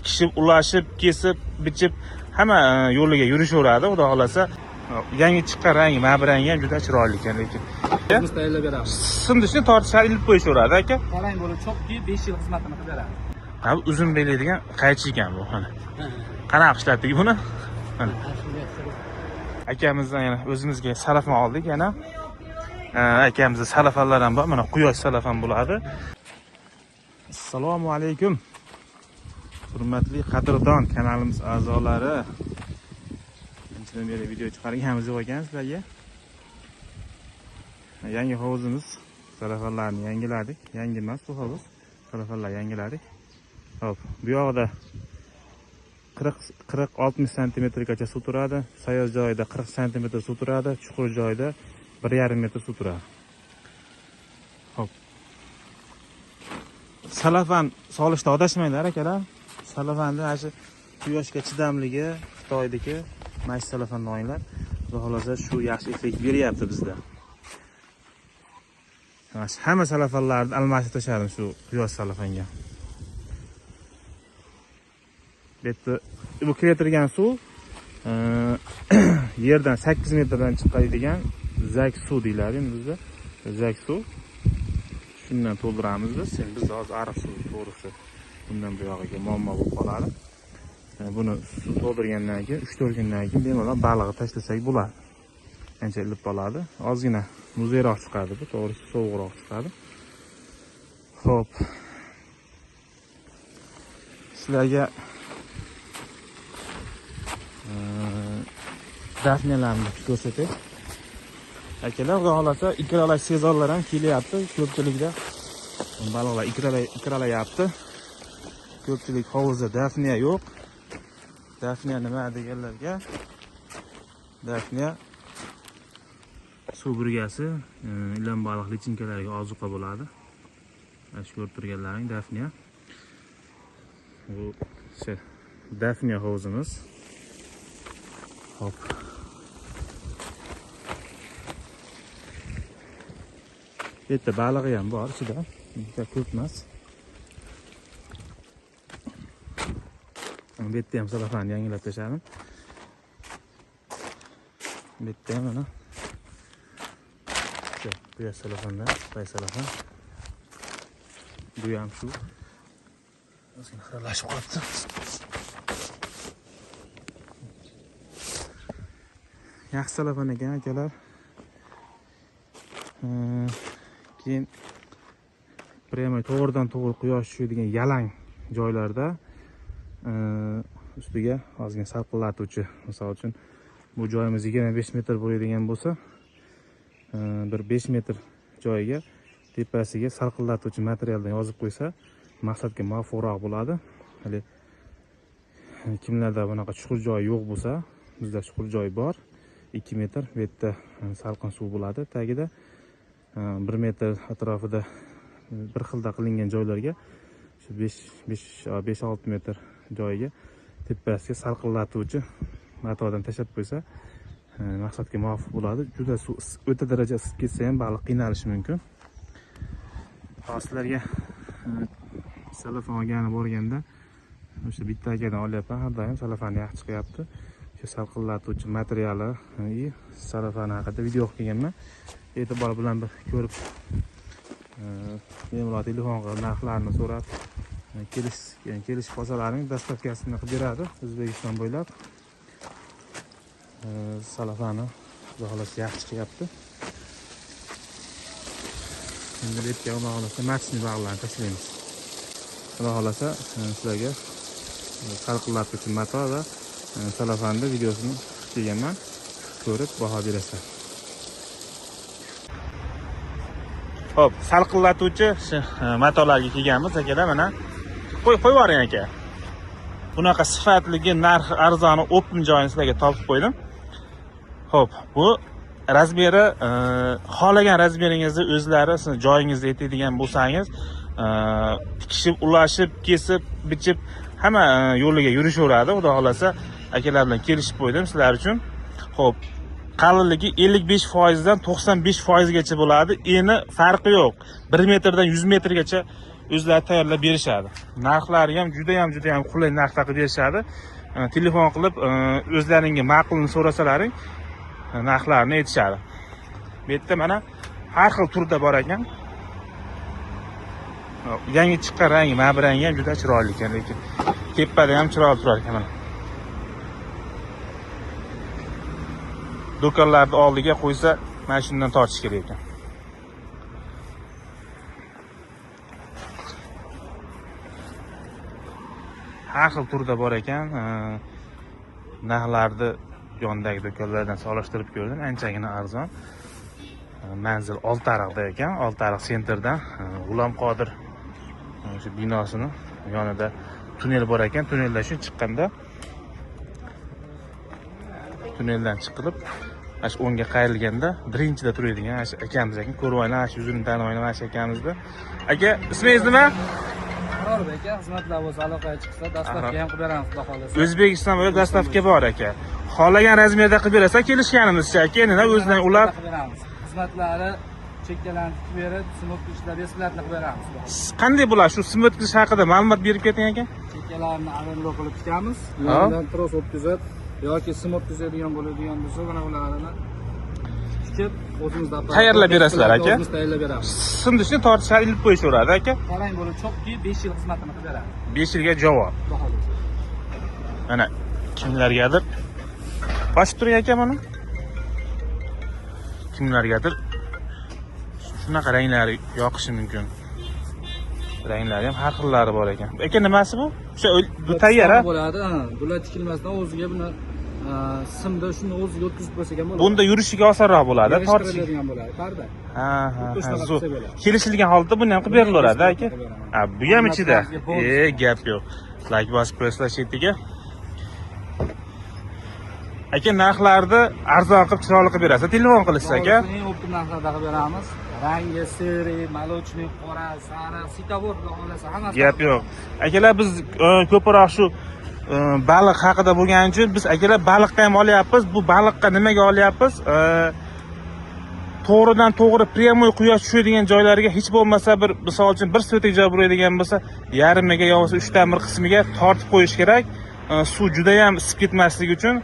Tikishib, ulashib, kesib, bichib hamma yo'liga yurishaveradi, xudo xohlasa. Yangi chiqqan rangi, mana bu rangi ham juda chiroyli ekan lekin. O'zimiz tayyorlab beramiz. Simdishni tortishadi, ilib qo'yishaveradi aka. Qorang bo'lib cho'kki 5 yil xizmatini qilib beradi. Ha, bu uzun beladigan qaychi ekan bu. Mana. Qanaqa ishlatdik buni? Mana. Akamizdan yana o'zimizga salafan oldik yana. Akamizda salafanlar ham bor. Mana quyosh salafan bo'ladi. Assalomu alaykum. Hurmatli qadrdon kanalimiz a'zolari. Anchadan beri video chiqarganimiz yo'q ekan sizlarga. Yangi hovuzimiz salafanlarni yangiladik. Yangi emas bu hovuz. Salafanlar yangiladik. Xo'p, bu yoqda 40-60 santimetrgacha suv turadi. Sayoz joyida 40 santimetr suv turadi, chuqur joyda 1,5 metr suv turadi. Xo'p. Salafan solishda adashmanglar akalar. Salafanni ana shu quyoshga chidamligi Xitoydagi mana shu salafanni olinglar. Xudo xolasa shu yaxshi effekt beryapti bizda. Mana shu hamma salafanlarni almashib tashladim shu quyosh salafanga. Bu yerda bu kiratirgan suv yerdan 8 metrdan chiqadigan zak suv deyiladi endi bizda. Zak suv. Shundan to'ldiramiz biz. Endi bizda hozir ariq suv to'g'risi bundan bu yog'iga muammo bo'lib qoladi. Buni suv to'ldirgandan keyin 3-4 kundan keyin bemalol balig'i tashlasak bo'ladi. Ancha ilib qoladi. Ozgina muzeyroq chiqadi bu, to'g'risi sovuqroq chiqadi. Xo'p. Sizlarga dafniyalarni ko'rsatay. Akalar, xudo xolasa ikralash sezonlar ham kelyapti. Ko'pchilikda baliqlar ikralayapti. Ko'pchilik hovuzda dafniya yo'q. Dafniya nima deganlarga, dafniya suv burgasi, ilon baliq lichinkalariga ozuqa bo'ladi. Mana shu ko'rib turganlaring dafniya. Bu dafniya hovuzimiz. Hop. Bu yerda balig'i ham bor ichida, juda ko'p emas. Bu yerda ham salafanni yangilab tashladim. Bu yerda ham mana shu quyosh salafandan, Xitoy salafan. Bu ham shu. Ozgina xiralashib qolibdi. Yaxshi salafan ekan akalar. Keyin prямо to'g'ridan to'g'ri quyosh tushadigan yalang joylarda ustiga ozgina salqinlatuvchi, misol uchun bu joyimiz 25 metr bo'ladigan bo'lsa, bir 5 metr joyiga tepasiga salqinlatuvchi materialdan yozib qo'ysa maqsadga muvofiqroq bo'ladi. Hali kimlarda bunaqa chuqur joy yo'q bo'lsa, bizda chuqur joy bor. 2 metr bu yerda salqin suv bo'ladi, tagida 1 metr atrofida bir xilda qilingan joylarga shu 5-6 metr joyiga tepasiga salqinlatuvchi matodan tashlab qo'ysa, maqsadga muvofiq bo'ladi. Juda suv o'ta daraja isib ketsa ham baliq qiynalishi mumkin. Hozir sizlarga salafan olgani borganda o'sha bitta akadan olyapman, har doim salafani yaxshi chiqyapti. Shu salqinlatuvchi materiali i salafani haqida video qilib kelganman. E'tibor bilan bir ko'rib, bemalol telefon qilib narxlarini so'rab, kelishib qolsalaring dastavkasini qilib beradi O'zbekiston bo'ylab. Salafani xudo xolasa yaxshi chiqyapti. Endi bu yerga xudo xolasa matchni bog'larni tashlaymiz. Xudo xolasa sizlarga salqinlatuvchi mato va salafanni videosini qilib kelganman. Ko'rib baho berasizlar. Xo'p, salqinlatuvchi matolarga kelganmiz akalar, mana qo'yib yuboring aka. Bunaqa sifatligi, narxi arzoni o'pim joyini sizlarga topib qo'ydim. Xo'p, bu razmeri, xohlagan razmeringizni o'zlari siz joyingizda yetadigan bo'lsangiz, tikishib, ulashib, kesib, bichib hamma yo'liga yurishaveradi. Xudo xolasa akalar bilan kelishib qo'ydim sizlar uchun. Xo'p, qalinligi 55% dan 95% gacha bo'ladi. Eni farqi yo'q. 1 metrdan 100 metrgacha O'zlari tayyorlab berishadi. Narxlari ham juda ham juda ham qulay narxda qilib berishadi. Telefon qilib o'zlaringga ma'qulini so'rasalaring, narxlarini aytishadi. Bu yerda mana har xil turda bor ekan. Yangi chiqqan rangi, mana bu rangi ham juda chiroyli ekan, lekin tepada ham chiroyli turar ekan mana. Do'konlarni oldiga qo'ysa, mana shundan tortish kerak ekan. Har xil turda bor ekan. Narxlarni yonidagi do'konlardan solishtirib ko'rdim, anchagina arzon. Manzil Oltiariqda ekan, Oltiariq sentrdan G'ulom Qodir o'sha binosini yonida tunnel bor ekan. Tunneldan shu chiqqanda, tunneldan chiqilib, ana shu o'ngga qayrilganda birinchida turadigan ana shu akamiz ekan. Ko'rib olinglar, ana shu yuzini tanib olinglar, mana shu akamizni. Aka, ismingiz nima? Ahror aka, xizmatlar bo'lsa aloqaga chiqsa, доставка ham qilib beramiz, xudo xohlasa. O'zbekiston bo'ylab доставка bor aka. Xohlagan размер da qilib berasan, kelishganimizcha aka, endi o'zidan ulab Qilib beramiz. Xizmatlari chekkalarni tikib berib, sim o'tkazishlar бесплатно qilib beramiz, xudo xohlasa. Qanday bo'ladi? Shu sim o'tkazish haqida ma'lumot berib keting aka. Chekkalarni arendlo qilib tikamiz. Ha. Yonidan tros o'tkazib yoki sim o'tkazadigan bo'ladigan bo'lsa, mana ularni tikib o'zimiz Tayyorlab berasizlar, aka? O'zimiz tayyorlab beramiz. Simni shuni tortishadi, ilib qo'yishaveradi aka. Tarang bo'lib cho'kki 5 yil xizmatini qilib beradi. 5 yilga javob. Xudo xohlasa. Mana kimlargadir bosib turing aka mana. Kimlargadir shunaqa ranglari yoqishi mumkin. Ranglari ham har xillari bor ekan. Aka, nimasi bu? O'sha bu tayyor ha? Bo'ladi. Ha, bular tikilmasdan o'ziga buni simda shuni o'ziga o'tkazib qo'ysak ham bo'ladi. Bunda yurishiga osonroq bo'ladi, tortish. Yig'ishtiriladigan bo'ladi, parda. Ha, Xuddi shunaqa zo'r. qilsa bo'ladi. Kelishilgan holatda buni ham qilib berilaveradi aka. Qilib beraman. Ha, bu ham ichida. Bonus. E, gap yo'q. Like bosib qo'yasizlar chetiga. Aka, narxlarni arzon qilib, chiroyli qilib berasiz. Telefon qilishsa aka. Eng оптом narxlarda qilib beramiz. Rangi серый, молочный, qora, sariq, световой, xudo xohlasa hammasi. Gap yo'q. Akalar, biz ko'proq shu baliq haqida bo'lgani uchun biz akalar baliqqa ham olyapmiz. Bu baliqqa nimaga olyapmiz? To'g'ridan to'g'ri прямой quyosh tushadigan joylariga hech bo'lmasa bir, misol uchun, bir sotik joy buradigan bo'lsa, yarmiga yo bo'lmasa uchdan bir qismiga tortib qo'yish kerak. Suv juda ham isib ketmasligi uchun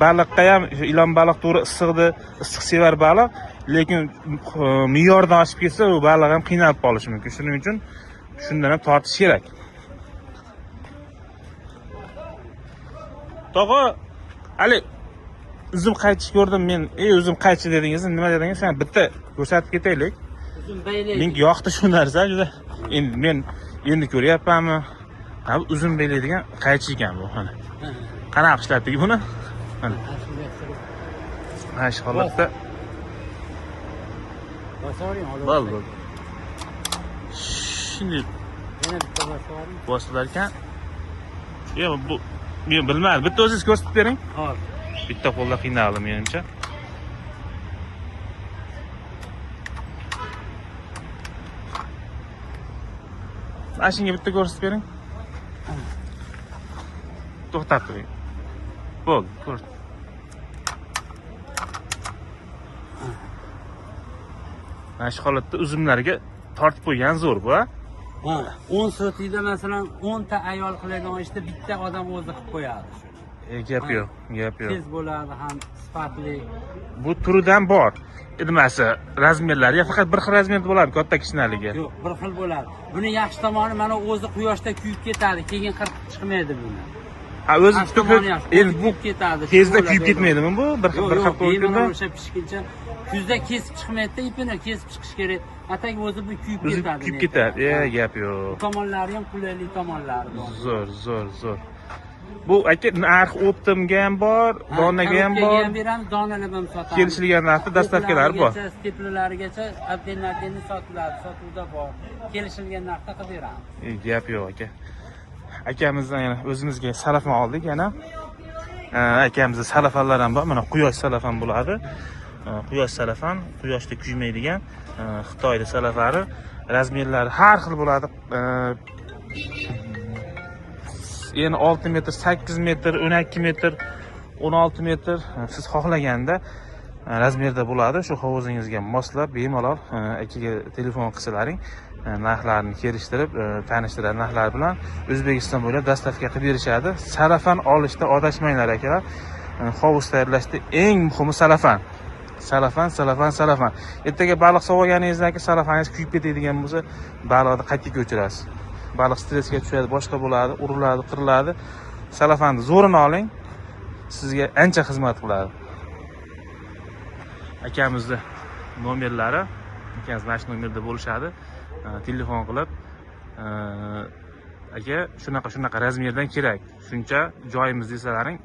baliqqa ham, ilon baliq to'g'ri issiqni, issiq sevar baliq, lekin me'yordan oshib ketsa, u baliq ham qiynalib qolishi mumkin. Shuning uchun shundan ham tortish kerak. Tog'a, hali uzum qaytish ko'rdim men. Ey, uzum qaychi dedingiz, nima dedingiz? Sen bitta ko'rsatib ketaylik. Uzum baylaydi. Menga yoqdi shu narsa juda. Endi men endi ko'ryapmanmi? Ha, bu uzum baylaydigan qaychi ekan bu. Mana. Qanaqa ishlatdik buni? Mana. Mana shu holatda Bosavering, olib. bo'ldi. Bo'ldi. Shunday Yana bitta bosavering. bosilar ekan. Yo'q, bu men bilmadim. Bitta o'zingiz ko'rsatib bering. Hop. Bitta qo'lda qiynaldim menimcha. Mana shunga bitta ko'rsatib bering. To'xtab turing. Bo'ldi, ko'r. Mana shu holatda uzumlarga tortib qo'ygan zo'r bu, ha? Ha, 10 sotikda masalan 10 ta ayol qiladigan ishni bitta odam o'zi qilib qo'yadi. E, gap yo'q, gap yo'q. Tez bo'ladi ham, sifatli. Bu turidan bor. Nimasi, размер lari faqat bir xil размер da bo'ladi, katta kichinaligi. Yo'q, bir xil bo'ladi. Buni yaxshi tomoni mana o'zi quyoshda kuyib ketadi, keyin qirqib chiqmaydi buni. Ha, o'zi Yaxshi to'kib tomoni yaxshi, endi o'zi bu kuyib ketadi. tezda Bo'ladi, kuyib ketmaydimi bu? Bir xil Yo'q, bir xil yo'q, qo'yganda bemalol o'sha pishguncha kuzda kesib chiqmaydi, ipini kesib chiqish kerak. Atak o'zi bu kuyib o'zi ketadi. kuyib ketadi. E, gap Bu yo'q. tomonlari ham qulaylik tomonlari bor. Zo'r, zo'r, zo'r. Bu aka narx оптом ga ham bor, donaga ham Коробка ga bor. ham beramiz, donalab ham sotamiz. Kelishilgan narxda доставка lari bor. Teplilarigacha отдельно отдельно sotiladi, sotuvda bor. Kelishilgan narxda qilib beramiz. E, gap yo'q aka. Akamizdan yana o'zimizga salafan oldik yana. Akamizda salafanlar ham bor. Mana quyosh salafan bo'ladi. Quyosh salafan, quyoshda kuymaydigan Xitoyda salafari. Размер lari har xil bo'ladi. Endi 6 metr, 8 metr, 12 metr, 16 metr, siz xohlaganda Размер da bo'ladi. Shu hovuzingizga moslab bemalol akaga telefon qilsalaring, narxlarini kelishtirib, tanishtiradi narxlar bilan. O'zbekiston bo'ylab доставка qilib berishadi. Salafan olishda adashmanglar, akalar. Hovuz tayyorlashda eng muhimi salafan. Salafan, salafan, salafan. Ertaga baliq sovganingizdan keyin salafaningiz kuyib ketadigan bo'lsa, baliqni qayerga ko'chirasiz? Baliq stressga tushadi, boshqa bo'ladi, uriladi, qiriladi. Salafanni zo'rini oling, sizga ancha xizmat qiladi. Akamizni nomerlari, akamiz mana shu nomerda bo'lishadi. Telefon qilib, aka, shunaqa shunaqa размер dan kerak, shuncha joyimiz desalaring,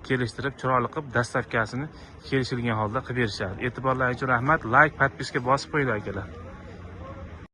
kelishtirib, chiroyli qilib, доставка sini kelishilgan holda qilib berishadi. E'tiborlaring uchun rahmat. Layk, подписка bosib qo'yinglar, akalar.